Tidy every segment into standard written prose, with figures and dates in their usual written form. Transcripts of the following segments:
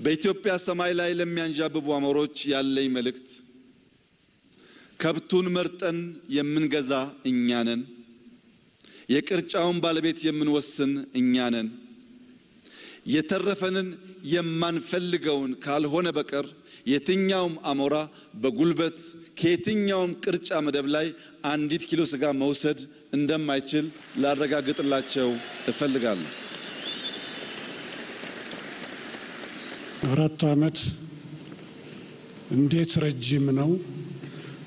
በኢትዮጵያ ሰማይ ላይ ለሚያንዣብቡ አሞሮች ያለኝ መልእክት ከብቱን መርጠን የምንገዛ እኛ ነን። የቅርጫውን ባለቤት የምንወስን እኛ ነን። የተረፈንን የማንፈልገውን ካልሆነ በቀር የትኛውም አሞራ በጉልበት ከየትኛውም ቅርጫ መደብ ላይ አንዲት ኪሎ ስጋ መውሰድ እንደማይችል ላረጋግጥላቸው እፈልጋለሁ። 4 ዓመት እንዴት ረጅም ነው!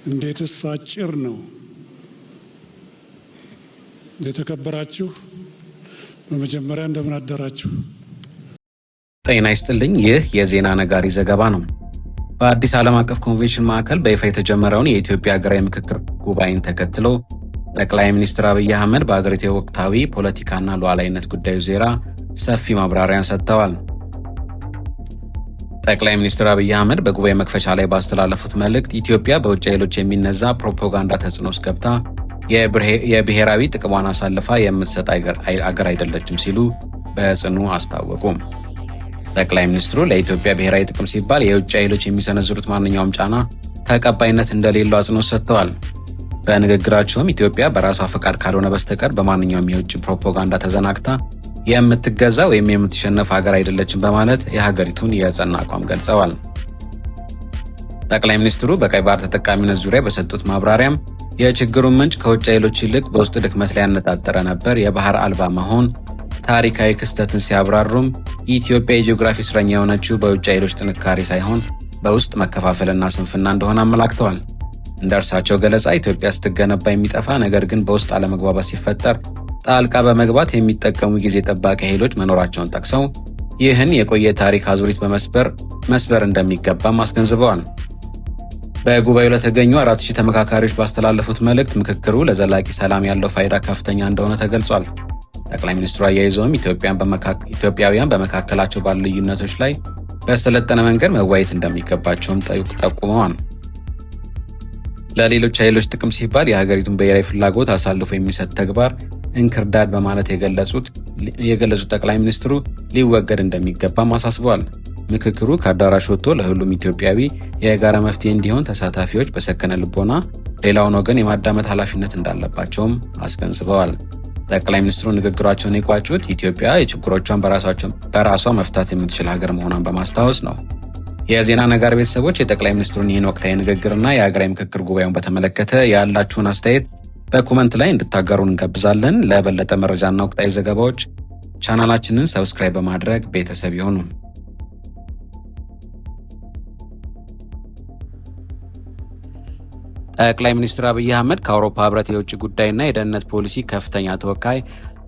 እንዴትስ አጭር ነው! የተከበራችሁ፣ በመጀመሪያ እንደምን አደራችሁ? ጤና ይስጥልኝ። ይህ የዜና ነጋሪ ዘገባ ነው። በአዲስ ዓለም አቀፍ ኮንቬንሽን ማዕከል በይፋ የተጀመረውን የኢትዮጵያ ሀገራዊ ምክክር ጉባኤን ተከትሎ ጠቅላይ ሚኒስትር አብይ አህመድ በአገሪቱ የወቅታዊ ፖለቲካና ሉዓላዊነት ጉዳዩ ዙሪያ ሰፊ ማብራሪያን ሰጥተዋል። ጠቅላይ ሚኒስትር አብይ አህመድ በጉባኤ መክፈቻ ላይ ባስተላለፉት መልእክት ኢትዮጵያ በውጭ ኃይሎች የሚነዛ ፕሮፓጋንዳ ተጽዕኖ ውስጥ ገብታ የብሔራዊ ጥቅሟን አሳልፋ የምትሰጥ አገር አይደለችም ሲሉ በጽኑ አስታወቁ። ጠቅላይ ሚኒስትሩ ለኢትዮጵያ ብሔራዊ ጥቅም ሲባል የውጭ ኃይሎች የሚሰነዝሩት ማንኛውም ጫና ተቀባይነት እንደሌለው አጽንኦት ሰጥተዋል። በንግግራቸውም ኢትዮጵያ በራሷ ፈቃድ ካልሆነ በስተቀር በማንኛውም የውጭ ፕሮፓጋንዳ ተዘናግታ የምትገዛ ወይም የምትሸነፍ ሀገር አይደለችም በማለት የሀገሪቱን የጸና አቋም ገልጸዋል። ጠቅላይ ሚኒስትሩ በቀይ ባህር ተጠቃሚነት ዙሪያ በሰጡት ማብራሪያም የችግሩን ምንጭ ከውጭ ኃይሎች ይልቅ በውስጥ ድክመት ላይ ያነጣጠረ ነበር። የባህር አልባ መሆን ታሪካዊ ክስተትን ሲያብራሩም ኢትዮጵያ የጂኦግራፊ እስረኛ የሆነችው በውጭ ኃይሎች ጥንካሬ ሳይሆን በውስጥ መከፋፈልና ስንፍና እንደሆነ አመላክተዋል። እንደ እርሳቸው ገለጻ ኢትዮጵያ ስትገነባ የሚጠፋ፣ ነገር ግን በውስጥ አለመግባባት ሲፈጠር ጣልቃ በመግባት የሚጠቀሙ ጊዜ ጠባቂ ኃይሎች መኖራቸውን ጠቅሰው ይህን የቆየ ታሪክ አዙሪት በመስበር መስበር እንደሚገባም አስገንዝበዋል። በጉባኤው ለተገኙ 4000 ተመካካሪዎች ባስተላለፉት መልእክት ምክክሩ ለዘላቂ ሰላም ያለው ፋይዳ ከፍተኛ እንደሆነ ተገልጿል። ጠቅላይ ሚኒስትሩ አያይዘውም ኢትዮጵያውያን በመካከላቸው ባሉ ልዩነቶች ላይ በሰለጠነ መንገድ መወያየት እንደሚገባቸውም ጠቁመዋል። ለሌሎች ኃይሎች ጥቅም ሲባል የሀገሪቱን ብሔራዊ ፍላጎት አሳልፎ የሚሰጥ ተግባር እንክርዳድ በማለት የገለጹት ጠቅላይ ሚኒስትሩ ሊወገድ እንደሚገባም አሳስበዋል። ምክክሩ ከአዳራሽ ወጥቶ ለሁሉም ኢትዮጵያዊ የጋራ መፍትሄ እንዲሆን ተሳታፊዎች በሰከነ ልቦና ሌላውን ወገን የማዳመጥ ኃላፊነት እንዳለባቸውም አስገንዝበዋል። ጠቅላይ ሚኒስትሩ ንግግራቸውን የቋጩት ኢትዮጵያ የችግሮቿን በራሷ መፍታት የምትችል ሀገር መሆኗን በማስታወስ ነው። የዜና ነጋሪ ቤተሰቦች፣ የጠቅላይ ሚኒስትሩን ይህን ወቅታዊ ንግግርና የሀገራዊ ምክክር ጉባኤውን በተመለከተ ያላችሁን አስተያየት በ comment ላይ እንድታጋሩን እንጋብዛለን። ለበለጠ መረጃና ወቅታዊ ዘገባዎች ቻናላችንን subscribe በማድረግ ቤተሰብ ይሁኑ። ጠቅላይ ሚኒስትር አብይ አህመድ ከአውሮፓ ህብረት የውጭ ጉዳይና የደህንነት ፖሊሲ ከፍተኛ ተወካይ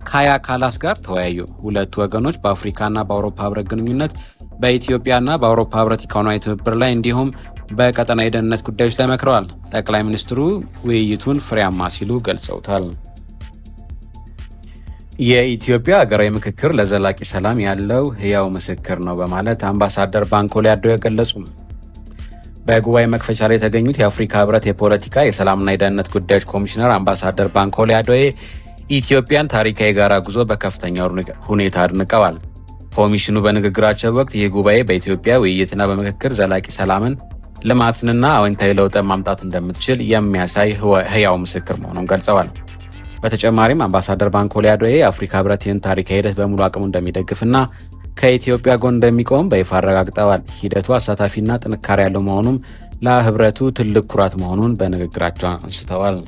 ካያ ካላስ ጋር ተወያዩ። ሁለቱ ወገኖች በአፍሪካና በአውሮፓ ህብረት ግንኙነት፣ በኢትዮጵያና በአውሮፓ ህብረት ኢኮኖሚያዊ ትብብር ላይ እንዲሁም በቀጠና የደህንነት ጉዳዮች ላይ መክረዋል። ጠቅላይ ሚኒስትሩ ውይይቱን ፍሬያማ ሲሉ ገልጸውታል። የኢትዮጵያ ሀገራዊ ምክክር ለዘላቂ ሰላም ያለው ህያው ምስክር ነው በማለት አምባሳደር ባንኮሌ አዶዬ ገለጹ። በጉባኤ መክፈቻ ላይ የተገኙት የአፍሪካ ህብረት የፖለቲካ፣ የሰላምና የደህንነት ጉዳዮች ኮሚሽነር አምባሳደር ባንኮሌ አዶዬ ኢትዮጵያን ታሪካዊ የጋራ ጉዞ በከፍተኛ ሁኔታ አድንቀዋል። ኮሚሽኑ በንግግራቸው ወቅት ይህ ጉባኤ በኢትዮጵያ ውይይትና በምክክር ዘላቂ ሰላምን፣ ልማትንና አዎንታዊ ለውጥን ማምጣት እንደምትችል የሚያሳይ ህያው ምስክር መሆኑን ገልጸዋል። በተጨማሪም አምባሳደር ባንኮሌ አዶዬ የአፍሪካ ህብረት ይህን ታሪካዊ ሂደት በሙሉ አቅሙ እንደሚደግፍና ከኢትዮጵያ ጎን እንደሚቆም በይፋ አረጋግጠዋል። ሂደቱ አሳታፊና ጥንካሬ ያለው መሆኑም ለህብረቱ ትልቅ ኩራት መሆኑን በንግግራቸው አንስተዋል።